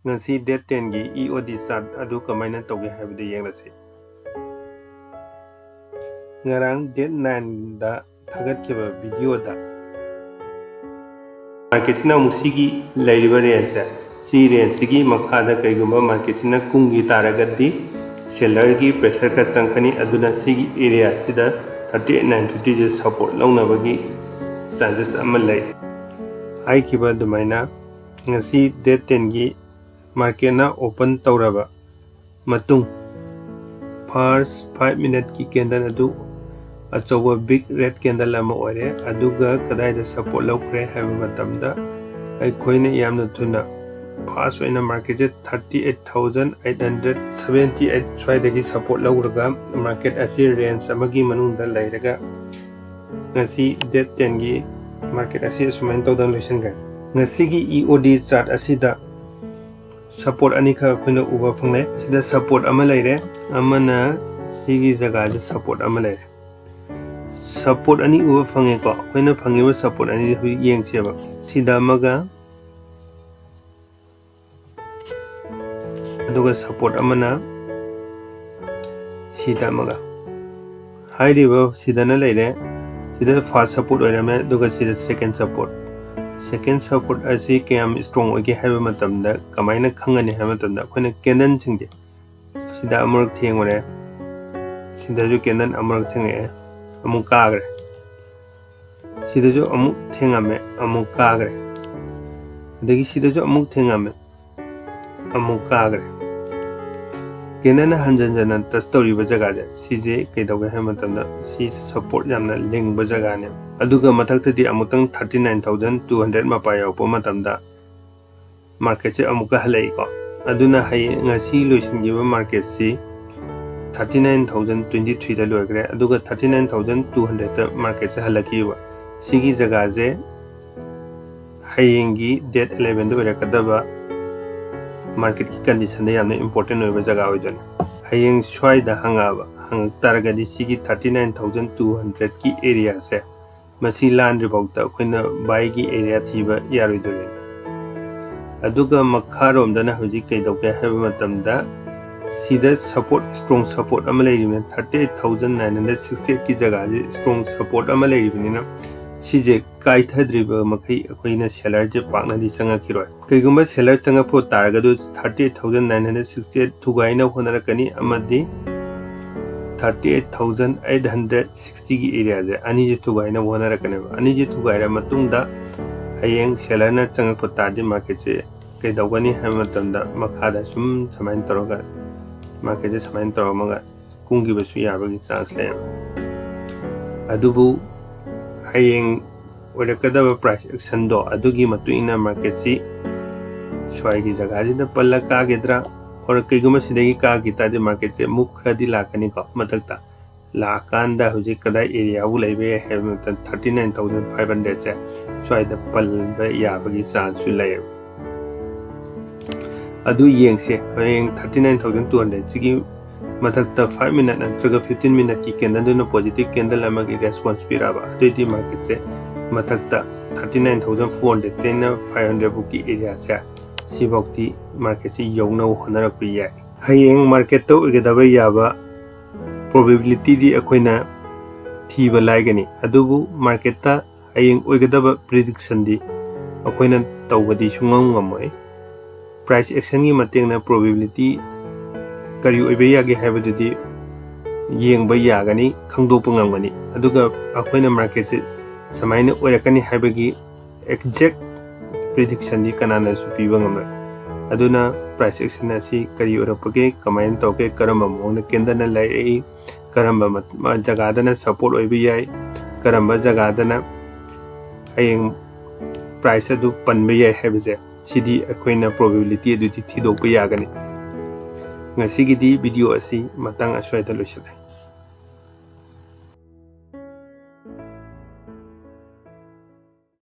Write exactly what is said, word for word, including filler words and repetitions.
ꯉꯁꯤ date ten ꯒꯤ E O D chart ꯑꯗꯨ ꯀꯃꯥꯏꯅ ꯇꯧꯒꯦ ꯍꯥꯏꯕꯗꯨ ꯌꯦꯡꯂꯁꯤ꯫ ꯉꯔꯥꯡ date nine ꯗ ꯊꯥꯒꯠꯈꯤꯕ video ꯗ market ꯁꯤꯅ ꯑꯃꯨꯛ ꯁꯤꯒꯤ ꯂꯩꯔꯤꯕ range ꯁꯦ, ꯁꯤ range ꯁꯤꯒꯤ ꯃꯈꯥꯗ ꯀꯩꯒꯨꯝꯕ market ꯁꯤꯅ ꯀꯨꯝꯈꯤ ꯇꯥꯔꯒꯗꯤ seller ꯒꯤ pressure ꯈꯔ ꯆꯪꯉꯛꯀꯅꯤ꯫ ꯑꯗꯨꯅ ꯁꯤꯒꯤ area ꯁꯤꯗ thirty eight nine fifty ꯁꯦ support ꯂꯧꯅꯕꯒꯤ chances ꯑꯃ ꯂꯩ꯫ ꯍꯥꯏꯈꯤꯕ ꯑꯗꯨꯃꯥꯏꯅ ꯉꯁꯤ date ten ꯒꯤ market ꯅ open ꯇꯧꯔꯕ ꯃꯇꯨꯡ, first five minute ꯀꯤ candle ꯑꯗꯨ ꯑꯆꯧꯕ big red candle ꯑꯃ ꯑꯣꯏꯔꯦ꯫ ꯑꯗꯨꯒ ꯀꯗꯥꯏꯗ support ꯂꯧꯈ꯭ꯔꯦ ꯍꯥꯏꯕ ꯃꯇꯝꯗ, ꯑꯩꯈꯣꯏꯅ ꯌꯥꯝꯅ ꯊꯨꯅ fast ꯑꯣꯏꯅ market ꯁꯦ thirty eight thousand eight hundred seventy eight ꯁ꯭ꯋꯥꯏꯗꯒꯤ support ꯂꯧꯔꯒ market ꯑꯁꯤ range ꯑꯃꯒꯤ ꯃꯅꯨꯡꯗ ꯂꯩꯔꯒ ꯉꯁꯤ date ten ꯒꯤ market ꯑꯁꯤ ꯑꯁꯨꯃꯥꯏꯅ ꯇꯧꯗꯅ ꯂꯣꯏꯁꯤꯟꯈ꯭ꯔꯦ꯫ ꯉꯁꯤꯒꯤ E O D chart ꯑꯁꯤꯗ support ꯑꯅꯤꯈꯛ ꯑꯩꯈꯣꯏꯅ ꯎꯕ ꯐꯪꯂꯦ꯫ ꯁꯤꯗ support ꯑꯃ ꯂꯩꯔꯦ, ꯑꯃꯅ ꯁꯤꯒꯤ ꯖꯒꯥꯁꯦ support ꯑꯃ ꯂꯩꯔꯦ꯫ Support ꯑꯅꯤ ꯎꯕ ꯐꯪꯉꯦꯀꯣ꯫ ꯑꯩꯈꯣꯏꯅ ꯐꯪꯉꯤꯕ support ꯑꯅꯤꯁꯦ ꯍꯧꯖꯤꯛ ꯌꯦꯡꯁꯦꯕ꯫ ꯁꯤꯗ ꯑꯃꯒ, ꯑꯗꯨꯒ support ꯑꯃꯅ ꯁꯤꯗ ꯑꯃꯒ꯫ ꯍꯥꯏꯔꯤꯕ ꯁꯤꯗꯅ ꯂꯩꯔꯦ, ꯁꯤꯗ first support ꯑꯣꯏꯔꯝꯃꯦ, ꯑꯗꯨꯒ ꯁꯤꯗ second support꯫ Second support ꯑꯁꯤ ꯀꯌꯥꯝ strong ꯑꯣꯏꯒꯦ ꯍꯥꯏꯕ ꯃꯇꯝꯗ ꯀꯃꯥꯏꯅ ꯈꯪꯒꯅꯤ ꯍꯥꯏꯕ ꯃꯇꯝꯗ, ꯑꯩꯈꯣꯏꯅ candle ꯁꯤꯡꯁꯦ, ꯁꯤꯗ ꯑꯃꯔꯛ ꯊꯦꯡꯉꯨꯔꯦ, ꯁꯤꯗꯁꯨ candle ꯑꯃꯔꯛ ꯊꯦꯡꯉꯛꯑꯦ, ꯑꯃꯨꯛ ꯀꯥꯈ꯭ꯔꯦ꯫ ꯁꯤꯗꯁꯨ ꯑꯃꯨꯛ ꯊꯦꯡꯉꯝꯃꯦ, ꯑꯃꯨꯛ ꯀꯥꯈ꯭ꯔꯦ꯫ ꯑꯗꯒꯤ ꯁꯤꯗꯁꯨ ꯑꯃꯨꯛ ꯊꯦꯡꯉꯝꯃꯦ, ꯑꯃꯨꯛ ꯀꯥꯈ꯭ꯔꯦ꯫ Candle ꯅ ꯍꯟꯖꯟ ꯍꯟꯖꯟꯅ touch ꯇꯧꯔꯤꯕ ꯖꯒꯥꯁꯦ, ꯁꯤꯁꯦ ꯀꯩꯗꯧꯒꯦ ꯍꯥꯏꯕ ꯃꯇꯝꯗ, ꯁꯤ support ꯌꯥꯝꯅ ꯂꯤꯡꯕ ꯖꯒꯥꯅꯦ꯫ ꯑꯗꯨꯒ ꯃꯊꯛꯇꯗꯤ ꯑꯃꯨꯛꯇꯪ thirty nine thousand two hundred ꯃꯄꯥ ꯌꯧꯔꯛꯄ ꯃꯇꯝꯗ market ꯁꯦ ꯑꯃꯨꯛꯀ ꯍꯜꯂꯛꯏꯀꯣ꯫ ꯑꯗꯨꯅ ꯍꯌꯦꯡ, ꯉꯁꯤ ꯂꯣꯏꯁꯤꯟꯈꯤꯕ market ꯁꯤ thirty nine thousand twenty three ꯗ ꯂꯣꯏꯈ꯭ꯔꯦ, ꯑꯗꯨꯒ thirty nine thousand two hundred ꯗ market ꯁꯦ ꯍꯜꯂꯛꯈꯤꯕ꯫ ꯁꯤꯒꯤ ꯖꯒꯥꯁꯦ ꯍꯌꯦꯡꯒꯤ date eleven ꯗ ꯑꯣꯏꯔꯛꯀꯗꯕ market ꯀꯤ condition ꯗ ꯌꯥꯝꯅ important ꯑꯣꯏꯕ ꯖꯒꯥ ꯑꯣꯏꯗꯣꯏꯅꯦ꯫ ꯍꯌꯦꯡ ꯁ꯭ꯋꯥꯏꯗ ꯍꯪꯉꯛꯑꯕ, ꯍꯪꯉꯛ ꯇꯥꯔꯒꯗꯤ ꯁꯤꯒꯤ thirty nine thousand two hundred ꯀꯤ area ꯁꯦ, ꯃꯁꯤ ꯂꯥꯟꯗ꯭ꯔꯤ ꯐꯥꯎꯗ ꯑꯩꯈꯣꯏꯅ buy ꯒꯤ area ꯊꯤꯕ ꯌꯥꯔꯣꯏꯗꯣꯏꯅꯦ꯫ ꯑꯗꯨꯒ ꯃꯈꯥꯔꯣꯝꯗꯅ ꯍꯧꯖꯤꯛ ꯀꯩꯗꯧꯒꯦ ꯍꯥꯏꯕ ꯃꯇꯝꯗ, ꯁꯤꯗ support, strong support ꯑꯃ ꯂꯩꯔꯤꯕꯅꯤ, thirty eight thousand nine hundred sixty eight ꯀꯤ ꯖꯒꯥꯁꯤ strong support ꯑꯃ ꯂꯩꯔꯤꯕꯅꯤꯅ, ꯁꯤꯁꯦ ꯀꯥꯏꯊꯗ꯭ꯔꯤꯕ ꯃꯈꯩ ꯑꯩꯈꯣꯏꯅ sellerꯁꯦ ꯄꯥꯛꯅꯗꯤ ꯆꯪꯉꯛꯈꯤꯔꯣꯏ꯫ ꯀꯩꯒꯨꯝꯕ seller ꯆꯪꯉꯛꯄ ꯇꯥꯔꯒꯗꯤ thirty eight thousand nine hundred sixty eight ꯊꯨꯒꯥꯏꯅ ꯍꯣꯠꯅꯔꯛꯀꯅꯤ, ꯑꯃꯗꯤ thirty eight thousand eight hundred sixty ꯒꯤ areaꯁꯦ, ꯑꯅꯤꯁꯦ ꯊꯨꯒꯥꯏꯅꯕ ꯍꯣꯠꯅꯔꯛꯀꯅꯦꯕ꯫ ꯑꯅꯤꯁꯦ ꯊꯨꯒꯥꯏꯔ ꯃꯇꯨꯡꯗ ꯍꯌꯦꯡ sellerꯅ ꯆꯪꯉꯛꯄ ꯇꯥꯔꯗꯤ marketꯁꯦ ꯀꯩꯗꯧꯒꯅꯤ ꯍꯥꯏꯕ ꯃꯇꯝꯗ, ꯃꯈꯥꯗ ꯁꯨꯝ ꯁꯨꯃꯥꯏꯅ ꯇꯧꯔꯒ marketꯁꯦ ꯁꯨꯃꯥꯏꯅ ꯇꯧꯔꯝꯃꯒ ꯀꯨꯝꯈꯤꯕꯁꯨ ꯌꯥꯕꯒꯤ chance ꯂꯩꯌꯦꯕ꯫ ꯑꯗꯨꯕꯨ ꯍꯌꯦꯡ ꯑꯣꯏꯔꯛꯀꯗꯕ price actionꯗꯣ, ꯑꯗꯨꯒꯤ ꯃꯇꯨꯡ ꯏꯟꯅ marketꯁꯤ ꯁ꯭ꯋꯥꯏꯒꯤ ꯖꯒꯥꯁꯤꯗ ꯄꯜꯂ ꯀꯥꯒꯗ꯭ꯔꯥ, or ꯀꯩꯒꯨꯝꯕ ꯁꯤꯗꯒꯤ ꯀꯥꯈꯤ ꯇꯥꯔꯗꯤ marketꯁꯦ move ꯈꯔꯗꯤ ꯂꯥꯛꯀꯅꯤꯀꯣ꯫ ꯃꯊꯛꯇ ꯂꯥꯛꯑꯀꯥꯟꯗ ꯍꯧꯖꯤꯛ ꯀꯗꯥꯏ areaꯕꯨ ꯂꯩꯕ ꯌꯥꯏ ꯍꯥꯏꯕ ꯃꯇꯝꯗ, thirty nine thousand five hundredꯁꯦ ꯁ꯭ꯋꯥꯏꯗ ꯄꯜꯕ ꯌꯥꯕꯒꯤ chanceꯁꯨ ꯂꯩꯌꯦꯕ꯫ ꯑꯗꯨ ꯌꯦꯡꯁꯦ, ꯍꯌꯦꯡ thirty nine thousand two hundredꯁꯤꯒꯤ ꯃꯊꯛꯇ five minute ꯅꯠꯇ꯭ꯔꯒ fifteen minuteꯀꯤ candleꯗꯨꯅ positive candle ꯑꯃꯒꯤ response ꯄꯤꯔꯛꯑꯕ, ꯑꯗꯨꯑꯣꯏꯗꯤ marketꯁꯦ ꯃꯊꯛꯇ thirty nine thousand four hundredꯇꯩꯅ five hundred ꯐꯥꯎꯒꯤ areaꯁꯦ, ꯁꯤꯐꯥꯎꯗꯤ marketꯁꯤ ꯌꯧꯅꯕ ꯍꯣꯠꯅꯔꯛꯄ ꯌꯥꯏ꯫ ꯍꯌꯦꯡ marketꯇ ꯑꯣꯏꯒꯗꯕ ꯌꯥꯕ probabilityꯗꯤ ꯑꯩꯈꯣꯏꯅ ꯊꯤꯕ ꯂꯥꯏꯒꯅꯤ, ꯑꯗꯨꯕꯨ marketꯇ ꯍꯌꯦꯡ ꯑꯣꯏꯒꯗꯕ predictionꯗꯤ ꯑꯩꯈꯣꯏꯅ ꯇꯧꯕꯗꯤ ꯁꯨꯡꯉꯝ ꯉꯝꯃꯣꯏ꯫ Price actionꯒꯤ ꯃꯇꯦꯡꯅ probability ꯀꯔꯤ ꯑꯣꯏꯕ ꯌꯥꯒꯦ ꯍꯥꯏꯕꯗꯨꯗꯤ ꯌꯦꯡꯕ ꯌꯥꯒꯅꯤ, ꯈꯪꯗꯣꯛꯄ ꯉꯝꯒꯅꯤ꯫ ꯑꯗꯨꯒ ꯑꯩꯈꯣꯏꯅ marketꯁꯦ ꯁꯨꯃꯥꯏꯅ ꯑꯣꯏꯔꯛꯀꯅꯤ ꯍꯥꯏꯕꯒꯤ exact predictionꯗꯤ ꯀꯅꯥꯅꯁꯨ ꯄꯤꯕ ꯉꯝꯂꯣꯏ꯫ ꯑꯗꯨꯅ price action ꯑꯁꯤ ꯀꯔꯤ ꯑꯣꯏꯔꯛꯄꯒꯦ, ꯀꯃꯥꯏꯅ ꯇꯧꯒꯦ, ꯀꯔꯝꯕ ꯃꯑꯣꯡꯗ candleꯅ ꯂꯩꯔꯛꯏ, ꯀꯔꯝꯕ ꯃ-, ꯃ-, ꯖꯒꯥꯗꯅ support ꯑꯣꯏꯕ ꯌꯥꯏ, ꯀꯔꯝꯕ ꯖꯒꯥꯗꯅ ꯍꯌꯦꯡ price ꯑꯗꯨ ꯄꯟꯕ ꯌꯥꯏ ꯍꯥꯏꯕꯁꯦ, ꯁꯤꯗꯤ ꯑꯩꯈꯣꯏꯅ probability ꯑꯗꯨꯗꯤ ꯊꯤꯗꯣꯛꯄ ꯌꯥꯒꯅꯤ꯫ ꯉꯁꯤꯒꯤꯗꯤ video ꯑꯁꯤ ꯃꯇꯥꯡ ꯑꯁ꯭ꯋꯥꯏꯗ ꯂꯣꯏꯁꯤꯜꯂꯦ꯫